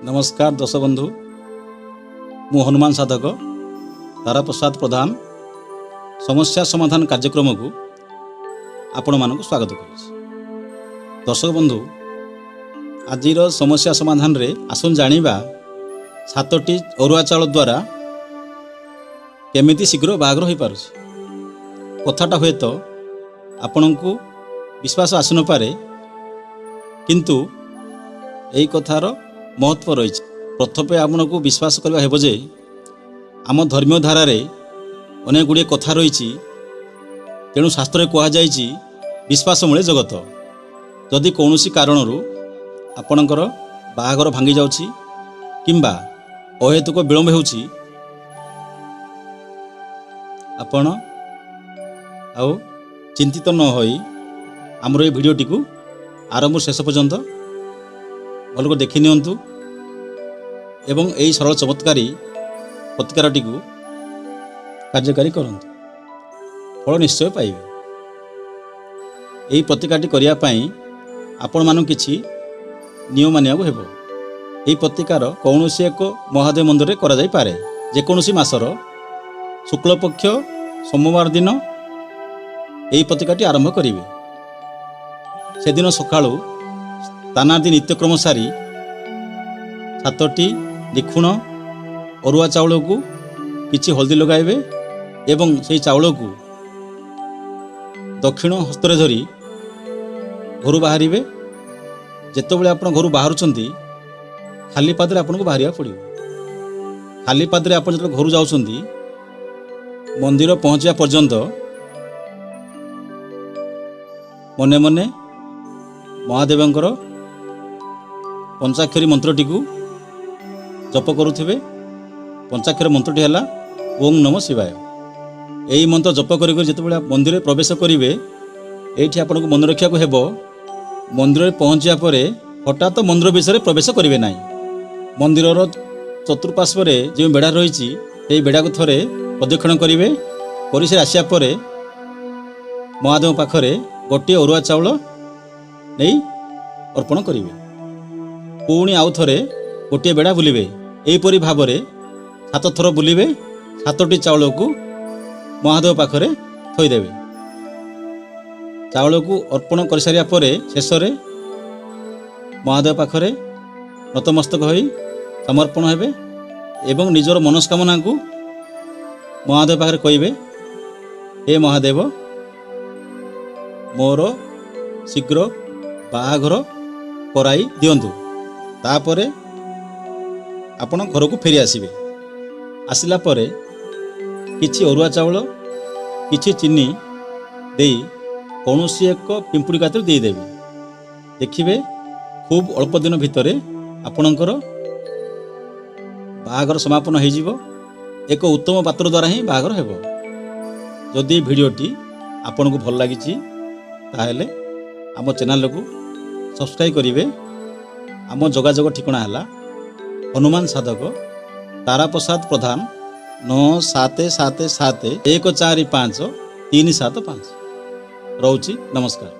ନମସ୍କାର ଦର୍ଶକ ବନ୍ଧୁ, ମୁଁ ହନୁମାନ ସାଧକ ତାରାପ୍ରସାଦ ପ୍ରଧାନ ସମସ୍ୟା ସମାଧାନ କାର୍ଯ୍ୟକ୍ରମକୁ ଆପଣମାନଙ୍କୁ ସ୍ୱାଗତ କରୁଛି। ଦର୍ଶକ ବନ୍ଧୁ, ଆଜିର ସମସ୍ୟା ସମାଧାନରେ ଆସନ୍ତୁ ଜାଣିବା ସାତଟି ଅରୁଆ ଚାଉଳ ଦ୍ୱାରା କେମିତି ଶୀଘ୍ର ବାହାଘର ହୋଇପାରୁଛି। କଥାଟା ହୁଏତ ଆପଣଙ୍କୁ ବିଶ୍ୱାସ ଆସିନପାରେ, କିନ୍ତୁ ଏହି କଥାର ମହତ୍ତ୍ୱ ରହିଛି। ପ୍ରଥମେ ଆପଣଙ୍କୁ ବିଶ୍ୱାସ କରିବା ହେବ ଯେ ଆମ ଧର୍ମୀୟ ଧାରାରେ ଅନେକ ଗୁଡ଼ିଏ କଥା ରହିଛି। ତେଣୁ ଶାସ୍ତ୍ରରେ କୁହାଯାଇଛି, ବିଶ୍ୱାସ ମୂଳେ ଜଗତ। ଯଦି କୌଣସି କାରଣରୁ ଆପଣଙ୍କର ବାହାଘର ଭାଙ୍ଗି ଯାଉଛି କିମ୍ବା ଅହେତୁକ ବିଳମ୍ବ ହେଉଛି, ଆପଣ ଆଉ ଚିନ୍ତିତ ନ ହୋଇ ଆମର ଏହି ଭିଡ଼ିଓଟିକୁ ଆରମ୍ଭରୁ ଶେଷ ପର୍ଯ୍ୟନ୍ତ ଭଲ କରି ଦେଖି ନିଅନ୍ତୁ ଏବଂ ଏହି ସରଳ ଚମତ୍କାରୀ ପ୍ରତିକାରଟିକୁ କାର୍ଯ୍ୟକାରୀ କରନ୍ତୁ, ଫଳ ନିଶ୍ଚୟ ପାଇବେ। ଏହି ପ୍ରତିକାରଟି କରିବା ପାଇଁ ଆପଣମାନଙ୍କୁ କିଛି ନିୟମ ମାନିବାକୁ ହେବ। ଏହି ପ୍ରତିକାର କୌଣସି ଏକ ମହାଦେବ ମନ୍ଦିରରେ କରାଯାଇପାରେ। ଯେକୌଣସି ମାସର ଶୁକ୍ଳପକ୍ଷ ସୋମବାର ଦିନ ଏହି ପ୍ରତିକାରଟି ଆରମ୍ଭ କରିବେ। ସେଦିନ ସକାଳୁ ସ୍ନାନାଦି ନିତ୍ୟକ୍ରମ ସାରି ସାତଟି ନିଖୁଣ ଅରୁଆ ଚାଉଳକୁ କିଛି ହଳଦୀ ଲଗାଇବେ ଏବଂ ସେହି ଚାଉଳକୁ ଦକ୍ଷିଣ ହସ୍ତରେ ଧରି ଘରୁ ବାହାରିବେ। ଯେତେବେଳେ ଆପଣ ଘରୁ ବାହାରୁଛନ୍ତି, ଖାଲି ପାଦରେ ଆପଣଙ୍କୁ ବାହାରିବାକୁ ପଡ଼ିବ। ଖାଲି ପାଦରେ ଆପଣ ଯେତେବେଳେ ଘରୁ ଯାଉଛନ୍ତି, ମନ୍ଦିର ପହଞ୍ଚିବା ପର୍ଯ୍ୟନ୍ତ ମନେ ମନେ ମହାଦେବଙ୍କର ପଞ୍ଚାକ୍ଷରୀ ମନ୍ତ୍ରଟିକୁ ଜପ କରୁଥିବେ। ପଞ୍ଚାକ୍ଷର ମନ୍ତ୍ରଟି ହେଲା ଓଁ ନମ ଶିବାୟ। ଏହି ମନ୍ତ୍ର ଜପ କରି କରି ଯେତେବେଳେ ମନ୍ଦିରରେ ପ୍ରବେଶ କରିବେ, ଏଇଠି ଆପଣଙ୍କୁ ମନେ ରଖିବାକୁ ହେବ, ମନ୍ଦିରରେ ପହଞ୍ଚିବା ପରେ ହଠାତ୍ ମନ୍ଦିର ବିଷୟରେ ପ୍ରବେଶ କରିବେ ନାହିଁ। ମନ୍ଦିରର ଚତୁଃପାର୍ଶ୍ୱରେ ଯେଉଁ ବେଢ଼ା ରହିଛି, ସେହି ବେଢ଼ାକୁ ଥରେ ପ୍ରଦକ୍ଷିଣ କରିବେ। କରିସାରି ଆସିବା ପରେ ମହାଦେବ ପାଖରେ ଗୋଟିଏ ଅରୁଆ ଚାଉଳ ନେଇ ଅର୍ପଣ କରିବେ। ପୁଣି ଆଉ ଥରେ ଗୋଟିଏ ବେଢ଼ା ବୁଲିବେ। ଏହିପରି ଭାବରେ ସାତ ଥର ବୁଲିବେ। ସାତଟି ଚାଉଳକୁ ମହାଦେବ ପାଖରେ ଥୋଇଦେବେ। ଚାଉଳକୁ ଅର୍ପଣ କରିସାରିବା ପରେ ଶେଷରେ ମହାଦେବ ପାଖରେ ନତମସ୍ତକ ହୋଇ ସମର୍ପଣ ହେବେ ଏବଂ ନିଜର ମନସ୍କାମନାକୁ ମହାଦେବ ପାଖରେ କହିବେ, ହେ ମହାଦେବ, ମୋର ଶୀଘ୍ର ବାହାଘର କରାଇ ଦିଅନ୍ତୁ। ତାପରେ ଆପଣ ଘରକୁ ଫେରି ଆସିବେ। ଆସିଲା ପରେ କିଛି ଅରୁଆ ଚାଉଳ, କିଛି ଚିନି ଦେଇ କୌଣସି ଏକ ପିମ୍ପୁଡ଼ି ଗାତରେ ଦେଇଦେବେ। ଦେଖିବେ, ଖୁବ୍ ଅଳ୍ପ ଦିନ ଭିତରେ ଆପଣଙ୍କର ବାହାଘର ସମାପନ ହୋଇଯିବ। ଏକ ଉତ୍ତମ ପାତ୍ର ଦ୍ୱାରା ହିଁ ବାହାଘର ହେବ। ଯଦି ଭିଡ଼ିଓଟି ଆପଣଙ୍କୁ ଭଲ ଲାଗିଛି, ତାହେଲେ ଆମ ଚ୍ୟାନେଲକୁ ସବସ୍କ୍ରାଇବ୍ କରିବେ। ଆମ ଯୋଗାଯୋଗ ଠିକଣା ହେଲା ହନୁମାନ ସାଧକ ତାରାପ୍ରସାଦ ପ୍ରଧାନ, 9777145375। ରହୁଛି, ନମସ୍କାର।